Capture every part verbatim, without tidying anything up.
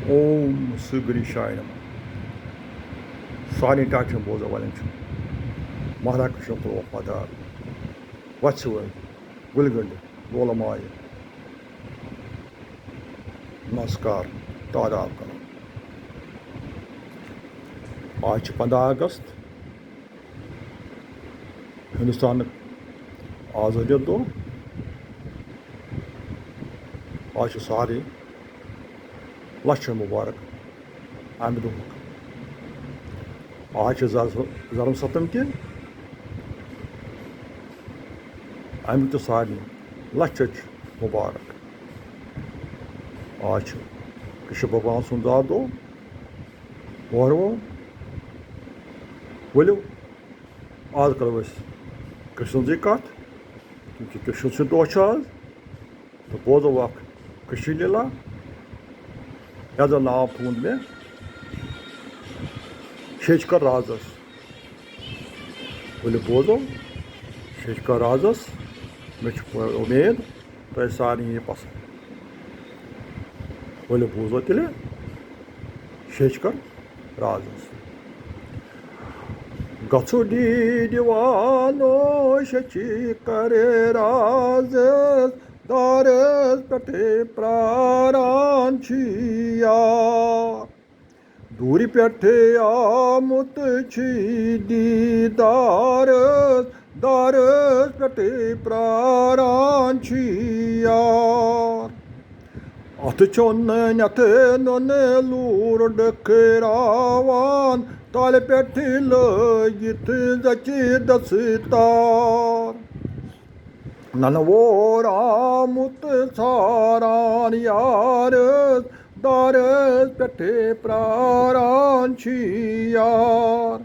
اوم سگری شاینم۔ سارنٕے ٹاٹھٮ۪ن بوزن والٮ۪ن چھُ محلہ کشن کُن وفادار۔ وژھِ وٲلۍ، گُلہِ گٔنٛڈۍ، لولہٕ مایہِ، نمسکار، تاداب کران۔ آز چھِ پنٛداہ اگست، ہندوستانُک آزٲدی دۄہ۔ آز چھِ سارے لچھن مبارک امہِ دۄہُک۔ آز چھِ زر-، زرم ستم تہِ، امیُک تہِ سارنٕے لچھن چھُ مبارک۔ آز چھُ کرشن بھگوان سُنٛد زا دۄہ۔ وارٕ وارٕ۔ ؤلِو، آز کرو أسۍ کرشن سٕنٛزٕے کتھ، کیونکہ کرشن سُنٛد دۄہ چھُ آز۔ تہٕ بوزو اکھ کرشن لیلا، یتھ زن ناو تھوٚومُت مےٚ شیچکر رازس۔ ؤلِو بوزو شیچکر رازس۔ مےٚ چھُ اُمید تۄہہِ سارنٕے یہِ پسنٛد۔ ؤلِو بوزو تیٚلہِ شیچکر رازس۔ گژھو ڈی دیوانو شیچکر رازس، دارس پٮ۪ٹھے پراران چھِ یار۔ دوٗرِ پٮ۪ٹھے آمُت چھُ دیٖدارس، دارس پٮ۪ٹھے پراران چھُ یار۔ اتھ چھُنہٕ نٮ۪تھ نُنہٕ لوٗر ڈٔکھراوان، تالہِ پٮ۪ٹھے لٲگِتھ زچہِ دستار۔ ننہٕ وور آمُت ژھاران یارس، دارس پٮ۪ٹھے پراران چھُ یار۔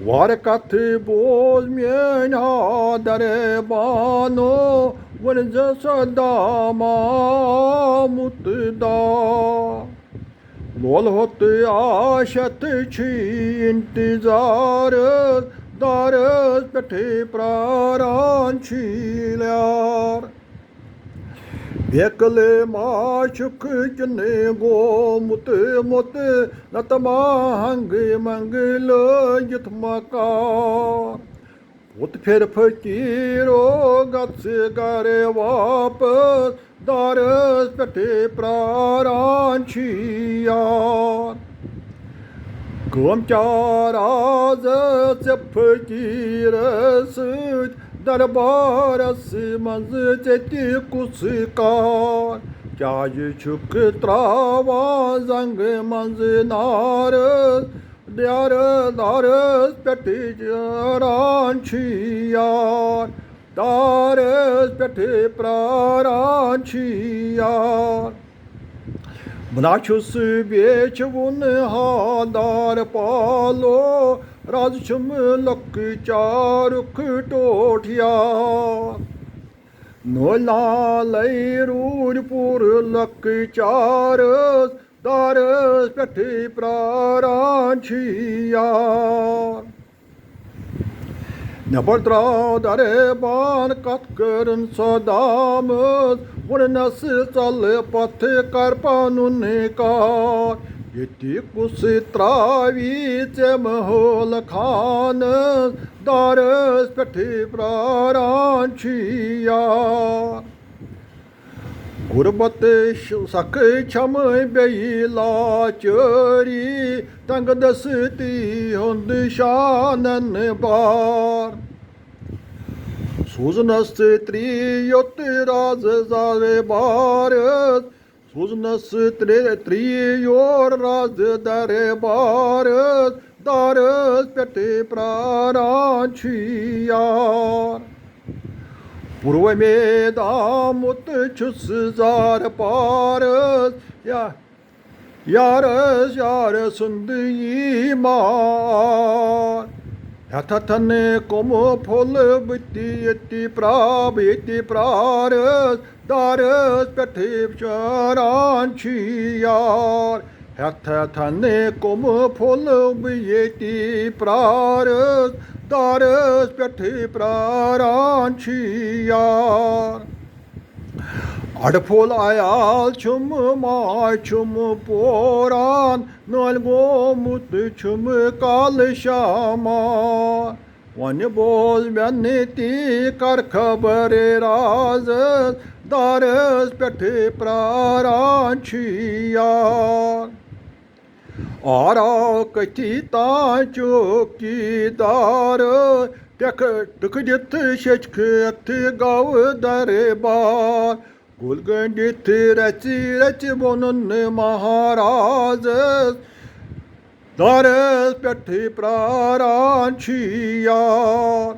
وارٕ کتھ بوز میٲنۍ ہادر بانو، وۄنۍ زِ صدام آمُت دا۔ لول ہوٚت آشت چھُ انتظارس، دارس پٮ۪ٹھے پراران چھُ یار۔ بیکل ما چھُکھ کِنہٕ گوٚمُت موٚت، نتہٕ ما ہنگہٕ منگہٕ لٲگِتھ مکار۔ پوٚت پھِر فقیٖرو گژھ گرٕ واپس، دارس پٮ۪ٹھے پراران چھُ یار۔ کٲم کیٛاہ راز ژےٚ فقیٖرس سۭتۍ، دربارس منٛز ژےٚ تہِ کُس کار؟ کیٛازِ چھُکھ تراوان زنگہٕ منٛز نارس؟ دارس، دارس پٮ۪ٹھے پراران چھُ یار، دارس پٮ۪ٹھے پراران چھُ یار۔ بہٕ نا چھُس بیچھِ وُن ہادار پالو، راز چھُم لۄکچارُک ٹوٹھ یار۔ نٲلۍ نالے روٗدۍ پوٗرٕ لۄکچارس، دارس پٮ۪ٹھے پراران چھُ یار۔ نٮ۪بر درٛاو دربان، کتھ کٔرٕن صدامس، ووٚننس، ژل پتھ، کر پنُن کار۔ ییٚتہِ کُس تراوی ژےٚ محل خانس، دارس پٮ۪ٹھے پراران چھُ یار۔ غربت ش-، سخ چھم بیٚیہِ لاچٲری، تنگ دستی ہُنٛد شانن بار۔ سوٗزنس ترٛیٚیوت راز زر بارس، سوٗزنس ترٛے-، ترٛیٚیور راز دربارس، دارس پٮ۪ٹھے پراران چھُ یار۔ پُرومید آمُت چھُس زار پارس، یا یارس یار سُنٛد یی مار۔ ہٮ۪تھ ہٮ۪تھن کُم پھوٚل بہٕ تہِ ییٚتہِ پرٛا-، بہٕ ییٚتہِ پرٛارس، دارس پٮ۪ٹھے پراران چھُ یار۔ ہٮ۪تھ ہٮ۪تھن کُم پھوٚل بہٕ ییٚتہِ پرٛارس، دارس پٮ۪ٹھے پراران چھُ یار۔ اَڑٕ پھوٚل عیال چھُم، ماے چھُم پوران، نٲلۍ گوٚمُت چھُم کالہٕ شامار۔ وۄنۍ بوز مےٚ نتی، کر خبر رازس، دارس پٮ۪ٹھ پراران چھُ یار۔ آراو کتھی تان چوکی دار، ٹکھ ٹکھ دِتھ شچکھ تہٕ گوٚو دربار۔ گُل گٔنڈِتھ رژِ رژِ ووٚنُن مہارازس، دارس پٮ۪ٹھ پراران چھُ یار۔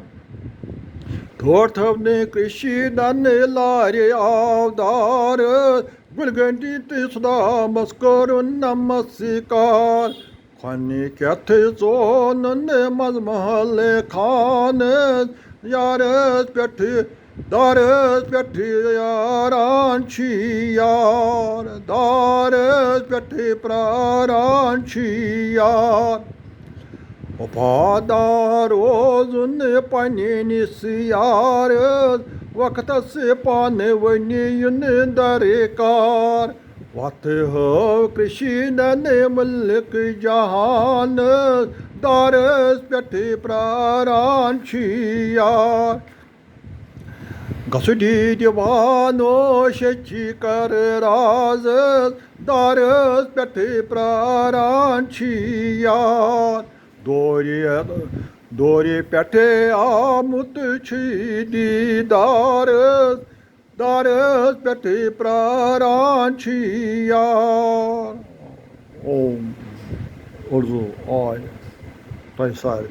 تھوڑ تھونہٕ کٔشیٖدن لارِ آو دار، گُل گٔنڈِتھ صدامس کوٚرُن نمسکار۔ کھۄنہِ کھٮ۪تھ ژونُن منٛز محل خانس، یارس پٮ۪ٹھ دارس پٮ۪ٹھ یاران چھُ یار، دارس پٮ۪ٹھ پراران چھُ یار۔ وفادار روزُن پننِس یارس، وقتس پانہٕ ؤنۍ یُن درکار۔ وتھ ہٲو کرشنن ملک جہانس، دارس پٮ۪ٹھ پراران چھُ یار۔ گژھُن دی دیوانو شچی کر رازس، دارس پٮ۪ٹھ پراران چھُ یار۔ دورِ دورِ پٮ۪ٹھ آمُت چھُ دیٖدارس، دارس پٮ۪ٹھ پراران چھُ یار۔ اوم۔ اُردو آے تۄہہِ سارنٕے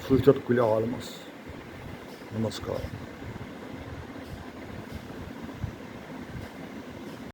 سۭتۍ یَتھ کُلہِ عالمس۔ نمسکار۔